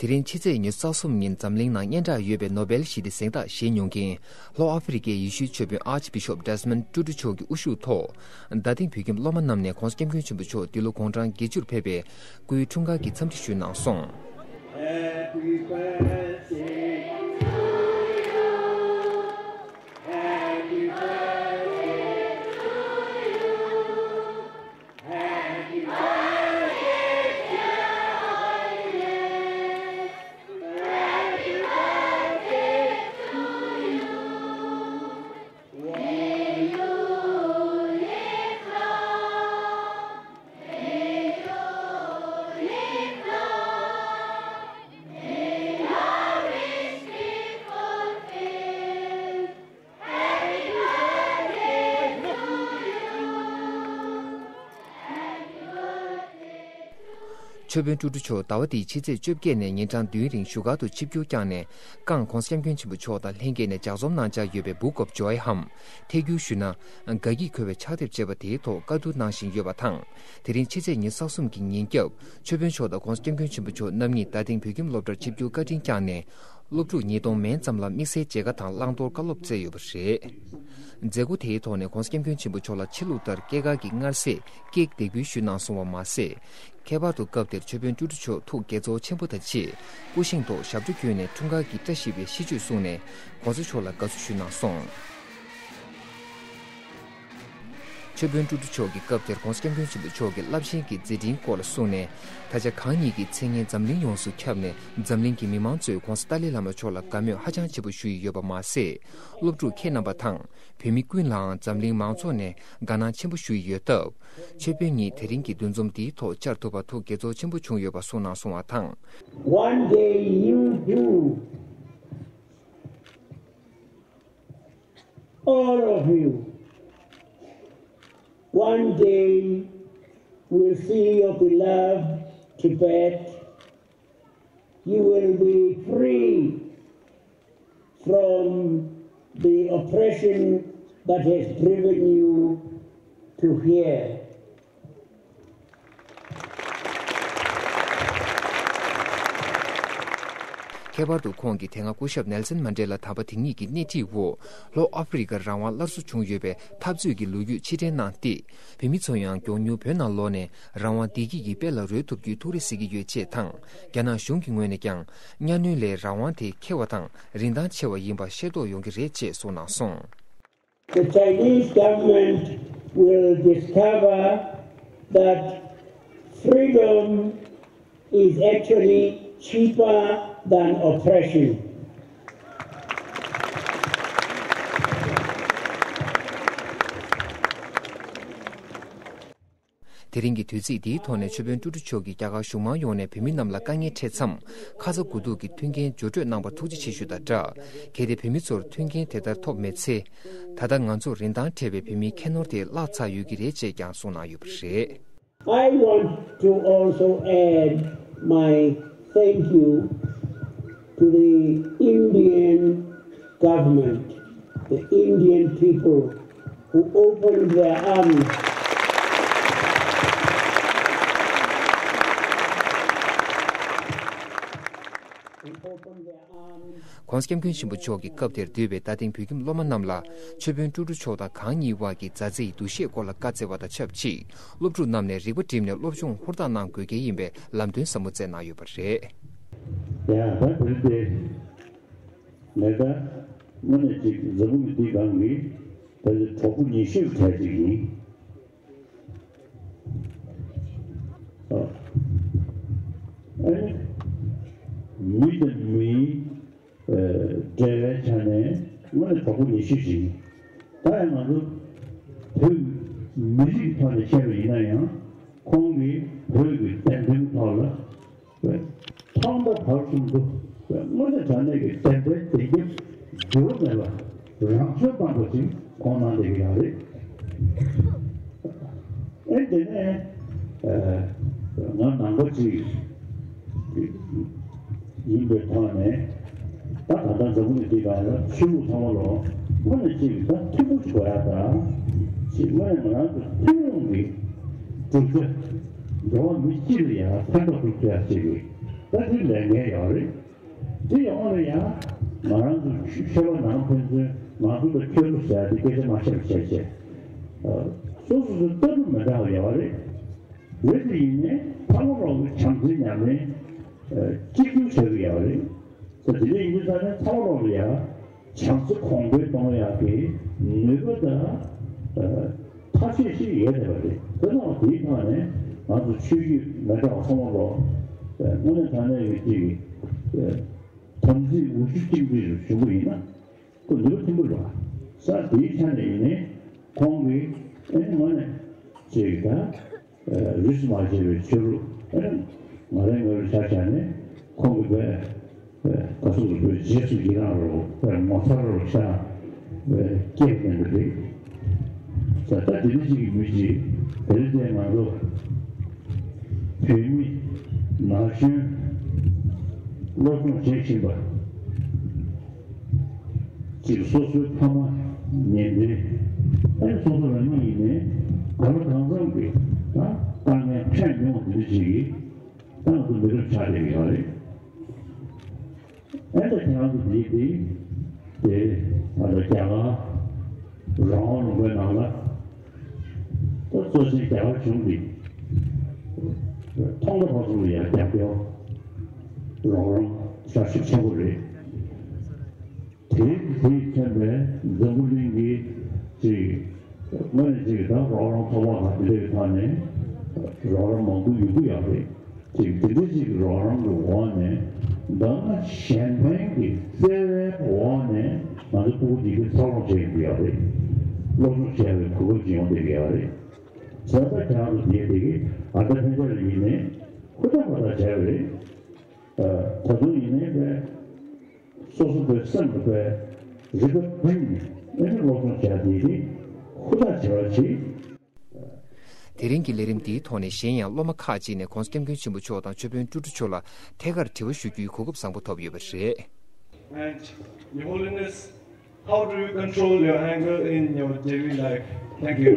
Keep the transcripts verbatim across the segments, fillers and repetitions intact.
དེ་རིང་ཕྱི་ཚེས་ཉི་ཤུ་རྩ་གསུམ་ཉིན་འཛམ་གླིང་ནང་སྙན་གྲགས་ཡོད་པའི་ནོ་བེལ་ཞི་བདེ་གཟེངས་རྟགས་བཞེས་མྱོང་མཁན་ལྷོ་ཨ་ཧྥེ་རི་ཀའི་ཡེ་ཤུའི་ཆོས་དཔོན་ཨར་ཅི་བི་ཤོབ་ཌེ་སི་མོན་ཊུ་ཊུ་མཆོག་གི་དབུ་བཞུགས་ཐོག་རྡ་སྟེང་བོད་ཁྱིམ་སློབ་མ་རྣམས་ནས་༸གོང་ས་༸སྐྱབས་མགོན་ཆེན་པོ་མཆོག་འདི་ལོ་དགུང་གྲངས་བརྒྱད་ཅུར་ཕེབས་པའི་སྐུའི་འཁྲུངས་སྐར་གྱི་འཚམས་འདྲི་ཞུས་གནང་སོང་། Happy birthday to you. Happy birthday to you. Happy birthday, dear Highness. Happy birthday to you. May you live long. May you live long. May your wish be fulfilled. Happy birthday to you. Happy birthday. ཆོས་དཔོན་ཀྲུའུ་ཀྲུའུ་མཆོག་ཟླ་བ་འདིའི་ཕྱི་ཚེས་བཅོ་བརྒྱད་ནས་ཉིན་གྲངས་བདུན་རིང་བཞུགས་སྒར་དུ་ཆིབས་བསྒྱུར་བསྐྱངས་ནས། ཀང་༸གོང་ས་༸སྐྱབས་མགོན་ཆེན་པོ་མཆོག་དང་ལྷན་རྒྱས་ནས་ལྗགས་རྩོམ་ནང་བཅའ་ཡོད་པའི་Book of Joy འམ། ཐད་བསྒྱུར་ཞུས་ན། དགའ་སྐྱིད་འཁོལ་བའི་ཕྱག་དེབ་ཅེས་པ་དེའི་ཐོག་བཀའ་བསྡུར་གནང་བཞིན་ཡོད་པ་དང་། དེ་རིང་ཕྱི་ཚེས་ཉི་ཤུ་རྩ་གསུམ་གྱི་ཉིན་རྒྱབ་ཆོས་དཔོན་མཆོག་དང་༸གོང་ས་༸སྐྱབས་མགོན་ཆེན་པོ་མཆོག་རྣམ་གཉིས་རྡ་སྟེང་བོད་ཁྱིམ་སློབ་གྲྭར་ཆིབས་བསྒྱུར་བཀའ་དྲིན་བསྐྱངས་ནས། སློབ་ཕྲུག་ཉིས་སྟོང་མན་ཙམ་ལ་དམིགས་བསལ་མཇལ་ཁ་དང་བླང་དོར་བཀའ་སློབ་སྩལ་ཡོད་པ་རེད། མཛད་སྒོ་དེའི་ཐོག་ནས་༸གོང་ས་༸སྐྱབས་མགོན་ཆེན་པོ་མཆོག་ལ་ཕྱི་ལུགས་ལྟར་སྐྱེས་སྐར་གྱི་མངར་ཟས་ཀེག་འདེགས་འབུལ་ཞུས་གནང་སོང་བ་མ་ཟད། ཁྱད་པར་དུ་སྐབས་དེར་ཆོས་དཔོན་ཀྲུའུ་ཀྲུའུ་མཆོག་ཐུགས་དགྱེས་ཚོར་ཆེན་པོ་དང་བཅས། སྐུ་བཞེངས་ཐོག་ཞབས་བྲོ་བརྒྱུད་ནས་འཁྲུངས་སྐར་གྱི་བཀྲ་ཤིས་པའི་གཤིས་ཆོས་གསུངས་ནས། ༸གོང་ས་མཆོག་ལ་དགའ་བསུ་ཞུས་གནང་སོང་། ཆོས་དཔོན་ཀྲུའུ་ཀྲུའུ་མཆོག་གིས་སྐབས་དེར་༸གོང་ས་༸སྐྱབས་མགོན་ཆེན་པོ་མཆོག་གི་རླབས་ཆེན་གྱི་མཛད་འཕྲིན་སྐོར་ལ་གསུངས་ནས། ད་ཆ་གང་ཉིད་ཀྱི་མཚན་སྙན་འཛམ་གླིང་ཡོངས་སུ་ཁྱབ་ནས། འཛམ་གླིང་གི་མི་མང་ཚོས་༸གོང་ས་ཏཱ་ལའི་བླ་མ་མཆོག་ལ་དགའ་མོས་ཧ་ཅང་ཆེན་པོ་ཞུ་ཡི་ཡོད་པ་མ་ཟད། སློབ་ཕྲུག་ཁྱེད་རྣམ་པ་དང་བོད་མི་ཀུན་ལའང་འཛམ་གླིང་མང་ཚོགས་ནས་དགའ་སྣང་ཆེན་པོ་ཞུ་ཡི་ཡོད་སྟབས། ཆོས་དཔོན་ཉིད་དེ་རིང་གི་འདུ་འཛོམས་འདིའི་ཐོག་བཅར་ཐུབ་པར་ཐུགས་དགྱེས་ཚོར་ཆེན་པོ་བྱུང་ཡོད་པ་གསུངས་གནང་སོང་བ་དང་། One day you too, all of you, one day will see your beloved Tibet. You will be free from the oppression that has driven you to here. ཁྱད་པར་དུ་ཁོང་གིས་དེ་སྔ་སྐུ་ཞབས་ནེལ་སན་མན་ཌེ་ལ་དམ་པ་དེ་ཉིད་ཀྱི་སྣེ་ཁྲིད་འོག་ལྷོ་ཨ་ཧྥེ་རི་ཀར་རང་དབང་སླར་གསོ་བྱུང་ཡོད་པའི་འཐབ་རྩོད་ཀྱི་ལོ་རྒྱུས་ཕྱིར་དྲན་གནང་སྟེ། བོད་མི་ཚོ་ཡང་མགྱོགས་མྱུར་བོད་ནང་ལོག་ནས་རང་དབང་བདེ་སྐྱིད་ཀྱི་དཔལ་ལ་རོལ་ཐུབ་རྒྱུའི་ཐུགས་རེ་གཟིགས་ཀྱི་ཡོད་ཅེས་དང་། རྒྱ་ནག་གཞུང་གི་ངོས་ནས་ཀྱང་གཉའ་གནོན་ལས་རང་དབང་དེ་ཁེ་བ་དང་རིན་ཐང་ཆེ་བ་ཡིན་པ་ཤེས་རྟོགས་ཡོང་གི་རེད་ཅེས་གསུངས་གནང་སོང་། The Chinese government will discover that freedom is actually cheaper than oppression. དེ་རིང་གི་དུས་ཚིགས་འདིའི་ཐོག་ནས་ཆོས་དཔོན་ཀྲུའུ་ཀྲུའུ་མཆོག་གིས་རྒྱ་གར་གཞུང་མང་ཡོངས་ནས་བོད་མི་རྣམས་ལ་དཀའ་ངལ་འཕྲད་མཚམས། ཁ་ཚ་དགོས་གཏུགས་ཀྱི་མཐུན་རྐྱེན་སྦྱོར་སྤྲོད་གནང་བར་ཐུགས་རྗེ་ཆེ་ཞུ་དང་སྦྲགས། གལ་ཏེ་བོད་མི་ཚོར་མཐུན་རྐྱེན་དེ་ལྟར་ཐོབ་མེད་ཚེ། ད་ལྟ་ང་ཚོར་རིན་ཐང་བྲལ་བའི་བོད་མིའི་ཁྱད་ནོར་དེ་བརླག་ཚར་ཡོད་ཀྱི་རེད་ཅེས་ཀྱང་གསུངས་གནང་ཡོད་པ་རེད། I want to also add my thank you to the Indian government, the Indian people who opened their arms, who opened their arms. ༸གོང་ས་༸སྐྱབས་མགོན་ཆེན་པོ་མཆོག་གིས་སྐབས་དེར་འདུས་པའི་རྡ་སྟེང་བོད་ཁྱིམ་སློབ་མ་རྣམས་ལ་ཆོས་དཔོན་ཀྲུའུ་ཀྲུའུ་མཆོག་དང་གང་ཉིད་དབར་གྱི་མཛའ་བརྩེའི་འདུ་ཤེས་སྐོར་ལ་བཀའ་སྩལ་བ་དང་ཆབས་ཅིག་སློབ་ཕྲུག་རྣམས་ནས་རིག་པ་བསྒྲིམས་ནས་སློབ་སྦྱོང་ཧུར་ཐག་གནང་དགོས་གལ་ཡིན་པའི་ལམ་སྟོན་ཟབ་མོ་སྩལ་གནང་ཡོད་པ་རེད། ཡ་ད་བོད་དེ་ངས་ད་དངོས་གནས་ཅིག་འཛམ་བུ་གླིང་འདིའི་སྒང་གི་ད་གྲོགས་པོ་ཉེ་ཤོས་གྲས་ཅིག་ཡིན། ཨ་ནི་མི་དང་མི་འབྲེལ་བའི་ཆ་ནས་དངོས་གནས་གྲོགས་པོ་ཉེ་ཤོས་ཤིག་ཡིན། ད་ཡང་ང་ཚོ་བོད་མི་རིགས་ཐོག་ནས་བཤད་པ་ཡིན་ན་ཡང་ཁོང་གིས་བོད་ཀྱི་བདེན་དོན་ཐོག་ལ་ཐོག་མཐའ་བར་གསུམ་དུ་དངོས་གནས་དྲང་གནས་ཀྱི་བདེན་པའི་བདེན་རྒྱབ་འགྱུར་བ་མེད་པ་རང་གཅུན་སྤངས་པ་ཞིག་ཁོང་གནང་བསྡད་ཀྱི་ཡོད་རེད། ཨེ་དེ་ནས་ང་ནང་པ་ཅིག་ཡིན་པའི་ཐོག་ནས་ད་ད་ལྟ་འཛམ་བུ་གླིང་འདི་སྒང་ལ་ཆོས་ལུགས་ཚང་མ་ལོ་དངོས་གནས་ཅིག་ད་མཐུན་པོ་ཞིག་དགོས་ཡ་ད་ཅིག་དངོས་གནས་ང་རང་ཚོ་ཐུན་མོང་གི་གྲུབ་ཆ་འགྲོ་བ་མི་སྤྱི་ལ་ཡང་ཕན་ཐོགས་ཐུབ་ཡ་ཅིག་གི་ད་དེ་ལས་འགན་ཡོད་རེད། དེ་ཡོང་བ་ལ་ཡང་ང་རང་ཚོ་ཆོས་པ་ནང་ཕན་ཚུན་ང་ཚོ་དང་ཁྱོད་ཚོ་ཟེར་ཏེ་སྐད་ཆ་མ་བཤད་པ་བྱས་བྱས། སོ་སོ་ཚོ་ལྟ་གྲུབ་མི་འདྲ་བ་ཡོད་རེད། རེད་དེ་ཡིན་ནའི་ཚང་མ་རོགས་ཀྱི་བྱམས་བརྩེ་ཉམས་ལེན་གཅིག་གྱུར་བྱ་གི་ཡོད་རེད། ད་དེ་འདྲ་ཡིན་དུས་ད་ནི་ཚང་མ་རོགས་ལ་ཡང་བྱམས་བརྩེ་གོང་འཕེལ་གཏོང་ཡག་གི་ནུས་པ་དང་ཐབས་ཤེས་ཤིག་ཡོད་བསྡད་པ་རེད། དེ་ཙང་དེའི་ཐོག་ནས་ང་ཚོ་ཆོས་བརྒྱུད་མི་འདྲ་བ་ཚང་མ་ལོ་དངོས་གནས་དྲང་གནས་ཀྱི་ཅིག་དམ་ཚིག་འུ་ཆུ་གཅིག་སྒྲིལ་བྱུང་བ་ཡིན་ན་ཁོ་ནུས་པ་ཆེན་པོ་རེད་བ། ས་དེའི་ཆ་ནས་ཡིན་ནའི་ཁོང་གིས་ཨེ་ནི་དངོས་གནས་ཅིག་ད། རིས་མ་བྱས་པའི་ཆོས་ལུགས་ང་རང་ངོས་ལ་ཆ་བཞག་ནས་ཁོང་གིས་བས་ག་སོགས་བོད་རྗེས་སུ་ཡི་རང་རོ་བས་ངོ་མཚར་རོ་ཆགས་བས་སྐད་གཏོང་གི་རེད། ད་ལྟ་དེ་འདྲ་ཅིག་གི་མི་ཅིག་དེ་རིང་དེ་ང་ཚོ་བོད་མི་ན་གཞོན་སློབ་སྦྱོང་བྱེད་བཞིན་པ། གཅིག་སོ་སོའི་ཕ་མ་ཉེ་འབྲེལ་ཨེ་སོ་སོ་རང་ཉིད་ཡིན་ནའི་གང་ལ་གང་འཚམ་གྱི་ད་དཀའ་ངལ་འཕྲད་མྱོང་འདི་འདྲ་ཞིག་གིས་ཏང་དུ་མི་རབས་ཆགས་བསྡད་ཀྱི་ཡོད་རེད། ཨེ་ད་ཁྱེད་རང་ཚོ་འདི་འདི་དེ་ད་ལྟ་རྒྱ་གར་རང་དབང་ལུང་པའི་ནང་ལ་ད་གཙོ་ཆེན་རྒྱ་གར་གཞུང་གིས་ཐོག་མཐའ་བར་གསུམ་ལ་ཡང་རྒྱབ་སྐྱོར་རོགས་རམ་བྱ་ཤུགས་ཆེན་པོ་རེད། དེའི་དེའི་མཚོན་པའི་འཛམ་བུ་གླིང་གི་ཅིག་དངོས་གནས་ཅིག་ད་རོགས་རམ་ཚོགས་པ་དང་དེ་འདྲའི་ཐོག་ནས་རོགས་རམ་མང་པོ་ཡོང་གི་ཡོད་རེད། ཅིག་དེ་འདྲའི་ཅིག་རོགས་རམ་གྱི་འོག་ནས་མདང་ན་གཞན་ཕན་གྱི་བརྩེ་བའི་འོག་ནས་ང་ཚོ་ཕྲུ་གུ་འདི་གའི་འཚར་ལོངས་བྱེད་ཀྱི་ཡོད་རེད། སློབ་སྦྱོང་བྱེད་པའི་གོ་སྐབས་ཅིག་ཡོང་བསྡད་ཀྱི་ཡོད་རེད། བྱས་ཙང་ཁྱེད་རང་ཚོ་འདི་འདི་གི་ཨ་ད་ཕན་ཆད་ལ་ཡིན་ནའི་ཧུར་ཐག་ཧུར་ཐག་བྱས་པ་རེད། ད་དུང་ཡིན་ནའི་པས། སོ་སོ་པའི་སེམས་ལ་པའི་རིག་པ་བཏིང་ནས་ཨེ་ནི་སློབ་སྦྱོང་བྱ་དེ་ནི་ཧུར་ཐག་བྱེད་པ་བྱེད། དེ་རིང་གི་ལས་རིམ་འདིའི་ཐོག་ནས་གཞན་ཡང་སློབ་མ་ཁག་ཅིག་ནས་༸གོང་ས་༸སྐྱབས་མགོན་ཆེན་པོ་མཆོག་དང་མཆོད་དཔོན་ཀྲུའུ་ཀྲུའུ་མཆོག་ལ་ཐད་ཀར་དྲི་བ་ཞུ་རྒྱུའི་གོ་སྐབས་བཟང་པོ་ཐོབ་ཡོད་པ་རེད། And Your Holiness, how do you control your anger in your daily life? Thank you.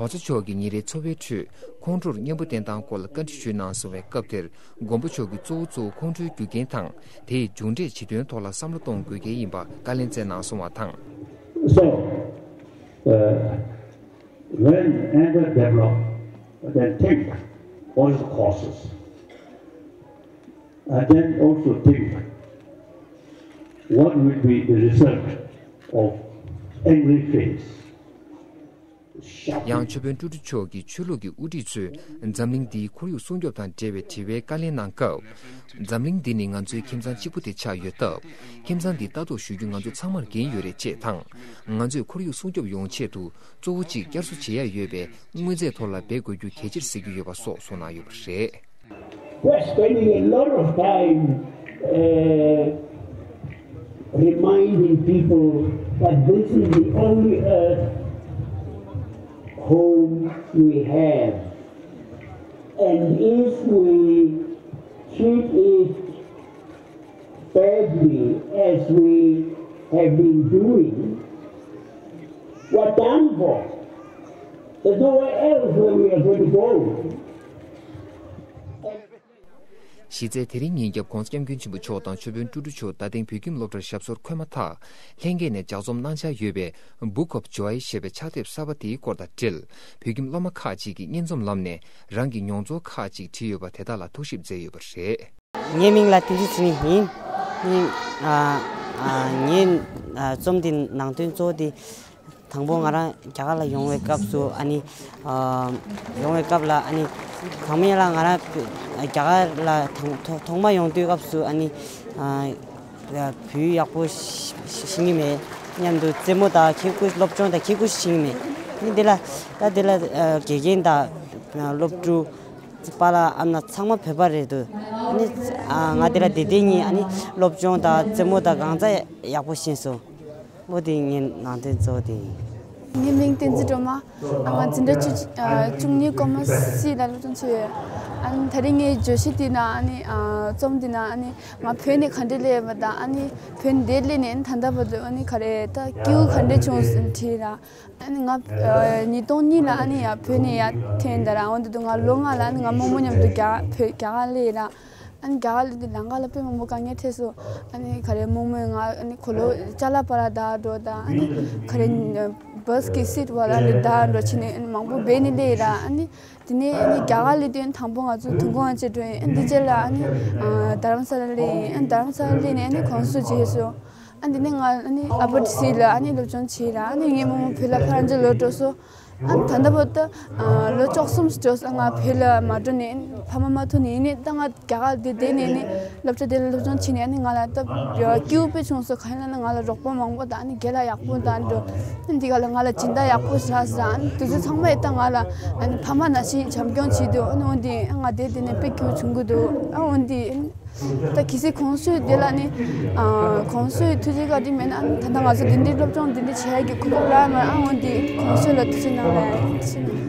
༸གོང་ས་མཆོག་གིས་ཉིན་རེའི་འཚོ་བའི་ཁྲོད་ཁོང་ཁྲོར་གཉེན་པོ་བསྟེན་སྟངས་སྐོར་ལ་བཀའ་འདྲི་ཞུས་གནང་སོང་བའི་སྐབས་དེར། མགོན་པོ་མཆོག་གིས་གཙོ་བོ་གཙོ་བོ་ཁོང་ཁྲོའི་རྒྱུ་རྐྱེན་དང་དེའི་མཇུག་འབྲས་ཇི་ཐོན་ཐོག་ལ་བསམ་བློ་གཏོང་དགོས་གལ་ཡིན་པ་བཀའ་ལན་སྩལ་གནང་སོང་བ་དང་། So, uh, when anger develop, then think what is the causes, and then also think what will be the result of angry face. ཡང་མཆོད་དཔོན་ཀྲུའུ་ཀྲུའུ་མཆོག་གིས་ཆོས་ལུགས་ཀྱི་དབུ་ཁྲིད་ཚོས་འཛམ་གླིང་འདིའི་ཁོར་ཡུག་སྲུང་སྐྱོབ་དང་འབྲེལ་བའི་དྲི་བའི་བཀའ་ལན་གནང་སྐབས། འཛམ་གླིང་འདི་ནི་ང་ཚོའི་ཁྱིམ་ཚང་གཅིག་པུ་དེ་ཆགས་ཡོད་སྟབས། ཁྱིམ་ཚང་འདི་ལྟ་རྟོག་ཞུ་རྒྱུ་ང་ཚོ་ཚང་མར་འགན་ཡོད་རེད་ཅེས་དང་། ང་ཚོས་ཁོར་ཡུག་སྲུང་སྐྱོབ་ཡོང་ཆེད་དུ་གཙོ་བོ་གཅིག་བསྐྱར་གསོ་བྱེད་ཡ་ཡོད་པས་དངོས་རྫས་ཐོག་ལ་འབད་དགོས་རྒྱུ་གལ་ཆེར་གཟིགས་ཀྱི་ཡོད་པ་སོགས་གསུངས་གནང་ཡོད་པ་རེད། We're spending a lot of time, uh, reminding people that this is the only earth home we have. And if we treat it badly as we have been doing, we're done for. There's nowhere else where we are going to go. གཞི་རྩའི་དེ་རིང་ཉིན་རྒྱབ་༸གོང་ས་༸སྐྱབས་མགོན་ཆེན་པོ་མཆོག་དང་མཆོད་དཔོན་ཀྲུའུ་ཀྲུའུ་མཆོག་རྡ་སྟེང་བོད་ཁྱིམ་སློབ་གྲྭར་ཞབས་སོར་འཁོད་མ་ཐག་ལྷན་རྒྱས་ནས་ལྗགས་རྩོམ་གནང་འཆར་ཡོད་པའི་Book of Joy ཞེས་པའི་ཕྱག་དེབ་གསར་པ་དེའི་སྐོར་དང་འབྲེལ། བོད་ཁྱིམ་སློབ་མ་ཁག་ཅིག་གིས་སྙན་རྩོམ་ལམ་ནས་རང་གི་མྱོང་ཚོར་ཁག་ཅིག་བྲིས་ཡོད་པ་དེ་དག་ལ་ཐུགས་ཞིབ་མཛད་ཡོད་པ་རེད། ངའི་མིང་ལ་བསྟན་འཛིན་ཚེ་རིང་ཡིན། ངའི་ཨ་ཨ་ངའི་ཨ་རྩོམ་འདི་ནང་དོན་གཙོ་བོ་དེ། དང་པོ་ང་རང་རྒྱ་གར་ལ་ཡོང་བའི་སྐབས་སུ་ཨ་ནི་ཨ་ཡོང་བའི་སྐབས་ལ་ཨ་ནི་ཚང་མས་ལ་ང་རང་རྒྱ་གར་ལ་ཐོག་ཐོག་མ་ཡོང་དུས་སྐབས་སུ་ཨ་ནི་ཨ་བོད་ཡག་པོ་ཤེས་ཤེས་ཀྱི་མེད་སྙམ་དུ་རྩེད་མོ་དང་ཁྱེད་སྐུ་སློབ་སྦྱོང་དང་ཁྱེད་སྐུ་ཤེས་ཀྱི་མེད། ཨ་ནི་དེ་ལ་ད་དེ་ལ་ཨ་དགེ་རྒན་དང་སློབ་ཕྲུག་པཱ་ལགས་ཨ་མ་ཚང་མ་བོད་པ་རེད་འདུག་ཨ་ནི་ཨ་ང་དེ་ལ་དེ་དེ་གཉིས་ཨ་ནི་སློབ་སྦྱོང་དང་རྩེད་མོ་དང་གང་ཚ་ཡག་པོ་ཤེས་སོང་། འོ་དེ་ངའི་ནང་དོན་གཙོ་བོ་དེ་ཡིན། ངའི་མིང་བསྟན་འཛིན་སྒྲོལ་མ། ཨ་ང་འཛིན་གྲྭ་བཅུ་གཅིག་ཨ་བཅུ་གཉིས་ཀོ་མར་སི་ལ་སློབ་སྦྱོང་བྱས་ཡོད། ཨ་ནི་ད་རེས་ངའི་བརྗོད་གཞི་དེ་ན་ཨ་ནི་ཨ་རྩོམ་དེ་ན་ཨ་ནི་ང་བོད་ནས་ག་འདྲས་སླེབས་པ་དང་ཨ་ནི་བོད་འདིར་སླེབས་ནས་ཨ་ནི་ད་ལྟ་བར་དུ་ཨ་ནི་ག་རེ་ད་སྐྱིད་པོ་ག་འདྲས་བྱུང་ཟེར་བྲིས་ར། ཨ་ནི་ང་ཨ་ཉིས་སྟོང་གཉིས་ལ་ཨ་ནི་ཡ་བོད་ནས་ཡར་ཐོན་ད་ར་འོན་ཏེ་དུ་ང་ལོ་ལྔ་ལ་ཨ་ནི་ང་རྨོ་མོ་མཉམ་དུ་རྒྱ་བོད་རྒྱ་གར་སླེབས་ར། ཨ་ནི་རྒྱ་གར་སླེབས་དུས་ལམ་ཁ་ལ་དཔེ་མང་པོ་དཀའ་ངལ་འཕྲད་སོང་། ཨ་ནི་ག་རེ་རྨོ་མོས་ང་ཨ་ནི་གོ་ལོ་ཅ་ལག་པར་བརྡར་འགྲོ་དང་ཨ་ནི་ག་རེ་བྷ་སི་གི་སིཊ་བར་ལ་ནི་བརྡར་འགྲོ་བྱས་ནས་ཨ་ནི་མང་པོ་སྦས་ནས་སླེབས་ར། ཨ་ནི་དེ་ནས་ཨ་ནི་རྒྱ་གར་སླེབས་དུས་དང་པོ་ང་ཚོ་དུས་འཁོར་དབང་ཆེན་འགྲོ་ཡིན། ཨ་ནི་འདི་རྗེས་ལ་ཨ་ནི་ཨ་རྡ་རམ་ས་ལ་སླེབས་ཡིན། ཨ་ནི་རྡ་རམ་ས་ལ་སླེབས་ནས་ཨ་ནི་གོང་སུ་བྱས་སོང་། ཨ་འདི་ནས་ང་ཨ་ནི་ཨ་པར་ཊི་སི་ལ་ཨ་ནི་སློབ་སྦྱོང་བྱས་ར། ཨ་ནི་ངའི་རྨོ་མོ་བོད་ལ་ཕར་འགྲོ་ལོ་འགྲོ་སོང་། ཨ་ནི་ད་ལྟ་བར་དུ་ཨ་ལོ་བཅུ་གསུམ་འགྲོ་སོང་། ང་བོད་ལ་མ་འགྲོ་ནས་ཕ་མ་མ་ཐུག་ནས་ཡིན་ནས་ད་ང་རྒྱ་གར་འདི་བསྡད་ནས་ནི་སློབ་གྲྭ་དེ་ལ་སློབ་སྦྱོང་བྱས་ནས་ཨ་ནི་ང་ལ་ད་སྐྱིད་པོ་དཔེ་བྱུང་སོང་། གང་ཡིན་ལབ་ན་ང་ལ་རོགས་པ་མང་པོ་དང་ཨ་ནི་རྒན་ལགས་ཡག་པོ་དང་འགྲོ། ཨ་ནི་འདི་ག་ལ་ང་ལ་སྦྱིན་བདག་ཡག་པོ་བཞག་ཟ། ཨ་ནི་དེ་ཚོ་ཚང་མས་ད་ང་ལ་ཨ་ནི་ཕ་མ་ནང་བཞིན་བྱམས་སྐྱོང་བྱས་འདུག་ཨ་ནི་འོན་ཏེ་ང་བསྡད་དེ་ནས་དཔེ་སྐྱིད་པོ་བྱུང་གི་འདུག་ཨ་འོན་ཏེ། ད་གལ་སྲིད་གོང་སུ་དེ་ལ་ནི་ཨ་གོང་སུའི་ཐུགས་རྗེ་བཀའ་དྲིན་མེད་ན་ཨ་ནི་ད་ལྟ་ང་ཚོ་འདི་འདྲའི་སློབ་སྦྱོང་འདི་འདྲ་བྱེད་ཡག་གི་གོ་སྐབས་རག་མ་རེད། ཨ་འོན་ཏེ་གོང་སུ་ལ་ཐུགས་རྗེ་གནང་ལ་ཐུགས་རྗེ་གནང་།